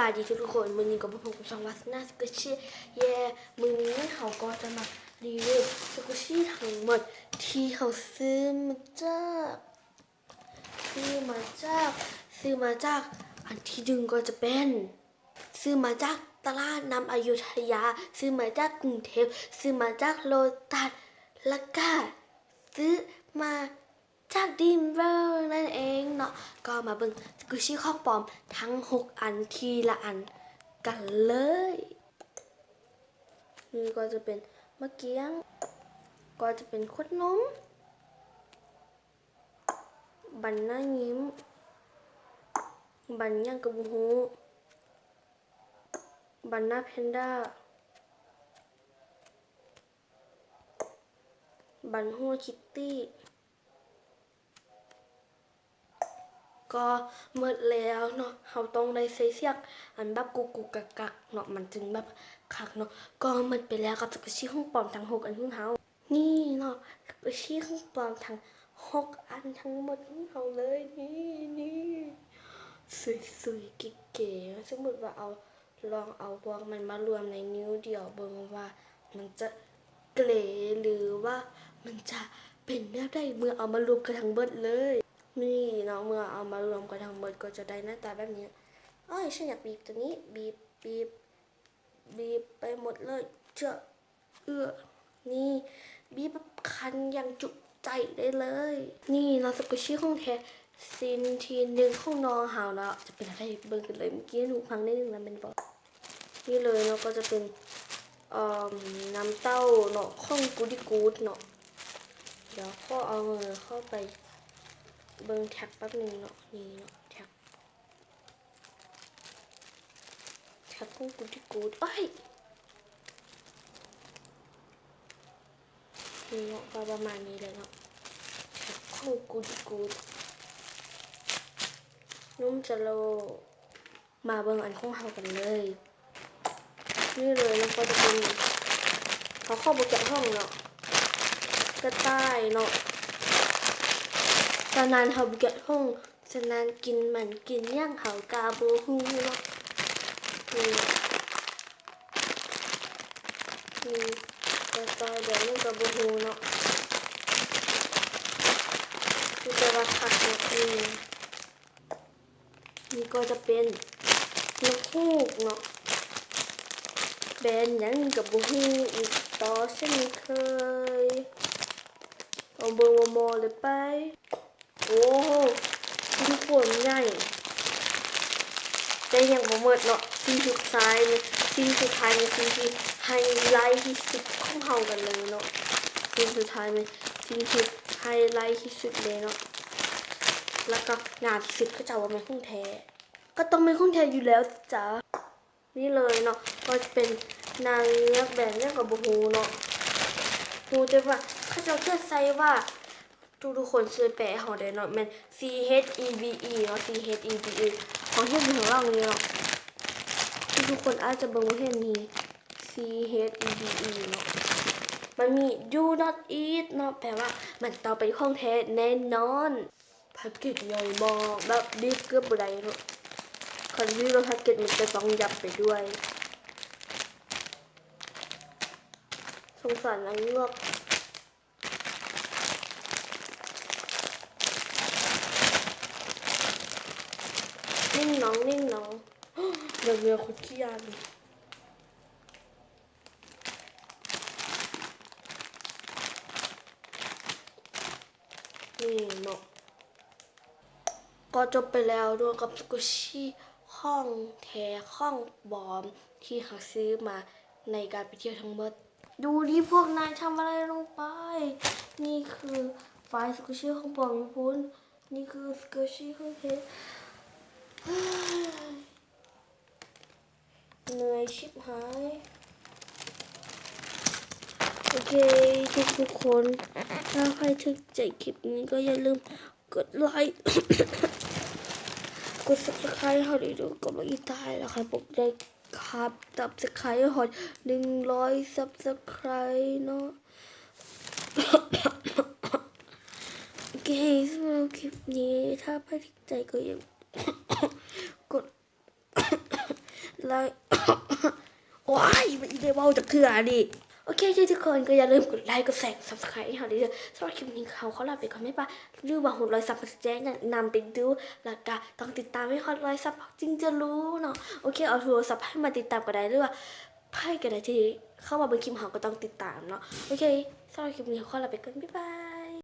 ສະບາຍດີທຸກໆຄົນ, ມື້ນີ້ກໍມາພົບກັບຊ່ອງວາສະນາສະກຸຊິ. ເຢ້ ມື້ນີ້ເຮົາກໍຈະມາຣີວິວສະກຸຊິທັງໝົດທີ່ເຮົາຊື້ມາຈາກ ຊື້ມາຈາກ ຊື້ມາຈາກ ອັນທີໜຶ່ງກໍຈະເປັນ ຊື້ມາຈາກຕະຫຼາດນ້ຳອະຍຸທະຍາ, ຊື້ມາຈາກກຸງເທບ, ຊື້ມາຈາກໂລຕັສ ແລ້ວກະຊື້ມາຈາກດຣີມເວີລນັ້ນເອງເນາະ. ກໍມາເບິ່ງສະກຸຊິຂອງປອມທັງຫົກອັນທີລະອັນກັນເລີຍ. ນີ້ກໍຈະເປັນໝາກກ້ຽງ, ກໍຈະເປັນຂວດນົມ, ບັນໜ້າຍິ້ມ, ບັນຫຍັງກໍບໍ່ຮູ້, ບັນໜ້າແພນດ້າ, ບັນຫົວຄິດຕີ້. ກໍໝົດແລ້ວເນາະ, ເຮົາຕ້ອງໄດ້ໃສ່ເຊືອກອັນແບບກຸກໆກັກໆເນາະ, ມັນຈຶ່ງແບບຄັກເນາະ. ກໍໝົດໄປແລ້ວກັບສະກຸຊິຂອງປອມທັງຫົກອັນຂອງເຮົາ. ນີ້ເນາະ ສະກຸຊິຂອງປອມທັງຫົກອັນທັງໝົດຂອງເຮົາເລີຍ. ນີ້ ນີ້ ສວຍໆເກັາໆ. ສົມມຸດວ່າເອົາ ລອງເອົາພວກມັນມາລວມໃນນິ້ວດຽວເບິ່ງວ່າມັນຈະເກລ ຫຼືວ່າມັນຈະເປັນແບບໃດເມື່ອເອົາມາລວມກັນທັງໝົດເລີຍ. ນີ້ເນາະ ເມື່ອເອົາມາລວມກັນທັງໝົດກໍຈະໄດ້ໜ້າຕາແບບນີ້. ໂອ້ຍ ສັນຢາກບີບຕົວນີ້ ບີບ ບີບ ບີບໄປໝົດເລີຍ. ເຈາະ ເອື້ອ ນີ້ ບີບແບບຄັນຢ່າງຈຸໃຈໄດ້ເລີຍ. ນີ້ເນາະ ສະກຸຊິຂອງແທ້ ຊິ້ນທີໜຶ່ງຂອງນ້ອງເຮົາເນາະ ຈະເປັນໃດ ເບິ່ງກັນເລີຍ. ເມື່ອກີ້ໜູພັງໜ້ອຍໜຶ່ງແລ້ວແມ່ນບໍ່? ນີ້ເລີຍເນາະ ກໍຈະເປັນ ເອີ່ມ ນ້ຳເຕົ້າເນາະ ຂອງກູດດີກູດເນາະ. ດຽວຂໍເອົາມືເຂົ້າໄປເບິ່ງແທັກແປັບໜຶ່ງເນາະ. ນີ້ເນາະ ແທັກ ແທັກຂອງກູດດີກູດ ໂອ້ຍ ນີ້ເນາະ ກໍປະມານນີ້ແຫຼະເນາະ ແທັກຂອງກູດດີກູດ ນົມສະໂລ. ມາເບິ່ງອັນຂອງເຮົາກັນເລີຍ. ນີ້ເລີຍ ມັນກໍຈະເປັນ ເຮົາຂໍບໍ່ແກະຫ້ອງເນາະ ກະຕ່າຍເນາະ. ສະນັ້ນເຮົາບໍ່ແກະຫ້ອງ ສະນັ້ນກິນມັນກິນຫຍັງເຮົາກະບໍ່ຮູ້ເນາະ. ນີ້ ນີ້ກະຕ່າຍແບບນີ້ກະບໍ່ຮູ້ເນາະ ແຕ່ວ່າຄັກເນາະ. ນີ້ ນີ້ກໍຈະເປັນນົກຮູ້ເນາະ ແບຣນຫຍັງກະບໍ່ຮູ້ອີກຕໍ່ເຊັ່ນເຄີຍ. ເອົາເບິ່ງໝໍ່ໆເລີຍໄປ. ໂອ້ໂຫ ຊິລິໂຄນໃຫຍ່ ແຕ່ຍັງບໍ່ໝົດເນາະ. ສິ່ງສຸດທ້າຍແມ່ນ ສິ່ງສຸດທ້າຍແມ່ນສິ່ງທີ່ໄຮໄລທີ່ສຸດຂອງເຮົາກັນເລີຍເນາະ. ສິ່ງສຸດທ້າຍແມ່ນສິ່ງທີ່ໄຮໄລທີ່ສຸດເລີຍເນາະ ແລ້ວກໍງາມທີ່ສຸດ. ເຂົາເຈົ້າວ່າແມ່ນຂອງແທ້ ກໍຕ້ອງແມ່ນຂອງແທ້ຢູ່ແລ້ວຊິຈ້າ. ນີ້ເລີຍເນາະ ກໍຈະເປັນນາງເງືອກ ແບບຫຍັງກໍບໍ່ຮູ້ເນາະ ຮູ້ແຕ່ວ່າເຂົາເຈົ້າຂຽນໃສ່ວ່າ ທຸກໆຄົນຊ່ວຍແປໃຫ້ເຮົາແດ່ເນາະ ແມ່ນ C H E V E ເນາະ C H E V E ເຮົາເຫັນຢູ່ຂ້າງຫຼັງນີ້ເນາະ ທຸກໆຄົນອາດຈະເບິ່ງບໍ່ເຫັນນີ້ C H E V E ເນາະ ມັນມີ Do not eat ເນາະ ແປວ່າມັນຕ້ອງເປັນຂອງແທ້ແນ່ນອນ. ແພັກເກັດໃຫຍ່ມາກ ແບບບີບເກືອບບໍ່ໄດ້ເນາະ ຄັນບີບແລ້ວແພັກເກັດມັນຈະຕ້ອງຍັບໄປດ້ວຍ ສົງສານນາງເງືອກ. ນິ່ງນ້ອງ ນິ່ງນ້ອງ ແບບເງືອກຄົນຂີ້ຢ້ານ. ນີ້ເນາະ ກໍຈົບໄປແລ້ວເນາະ ກັບສະກຸຊິຂອງແທ້ຂອງປອມທີ່ເຮົາຊື້ມາໃນການໄປທ່ຽວທັງໝົດ. ດູນີ້ພວກນາຍທຳອະໄລລົງໄປ. ນີ້ຄືໄຟລ໌ສະກຸຊິຂອງປອມຢູ່ພຸ້ນ. ນີ້ຄືສະກຸຊິຂອງແທ້. ເມື່ອຍຊິບຫາຍ. ໂອເຄ ທຸກໆຄົນ ຖ້າໃຜຖືກໃຈຄລິບນີ້ກໍຢ່າລືມກົດໄລ ກົດ Subscribe ເຮົາໄດ້ເດີ ກົດໄວ້ອີກໃຕ້ ແລ້ວໃຫ້ພວກໄດ້ ຄັບ Subscribe ຮອດໜຶ່ງຮ້ອຍ Subscribe ເນາະ. ໂອເຄ ສຳລັບຄລິບນີ້ ຖ້າໃຜຖືກໃຈກໍຢ່າ ກົດ ໄລ ໂອ້ຍ ມັນອີເດເວົ້າຈັກເທື່ອນີ້. ໂອເຄ ທຸກຄົນກໍຢ່າລືມກົດໄລ ກົດແຊ ກົດ Subscribe ໃຫ້ເຮົາເດີ. ສຳລັບຄລິບນີ້ເຮົາຂໍລາໄປກ່ອນ ບາຍບາຍ. ຫຼືວ່າຫົກຮ້ອຍຊັບ ເຮົາຊິແຈ້ງນຳໄປດູ ແລ້ວກໍຕ້ອງຕິດຕາມໃຫ້ຮອດຮ້ອຍຊັບ ເຮົາຈຶ່ງຈະຮູ້ເນາະ. ໂອເຄ ເອົາໂທລະສັບໃຜມາຕິດຕາມກໍໄດ້ ຫຼືວ່າໃຜກໍໄດ້ທີ່ເຂົ້າມາເບິ່ງຄລິບເຮົາກໍຕ້ອງຕິດຕາມເນາະ. ໂອເຄ ສຳລັບຄລິບນີ້ເຮົາຂໍລາໄປກ່ອນ ບາຍບາຍ.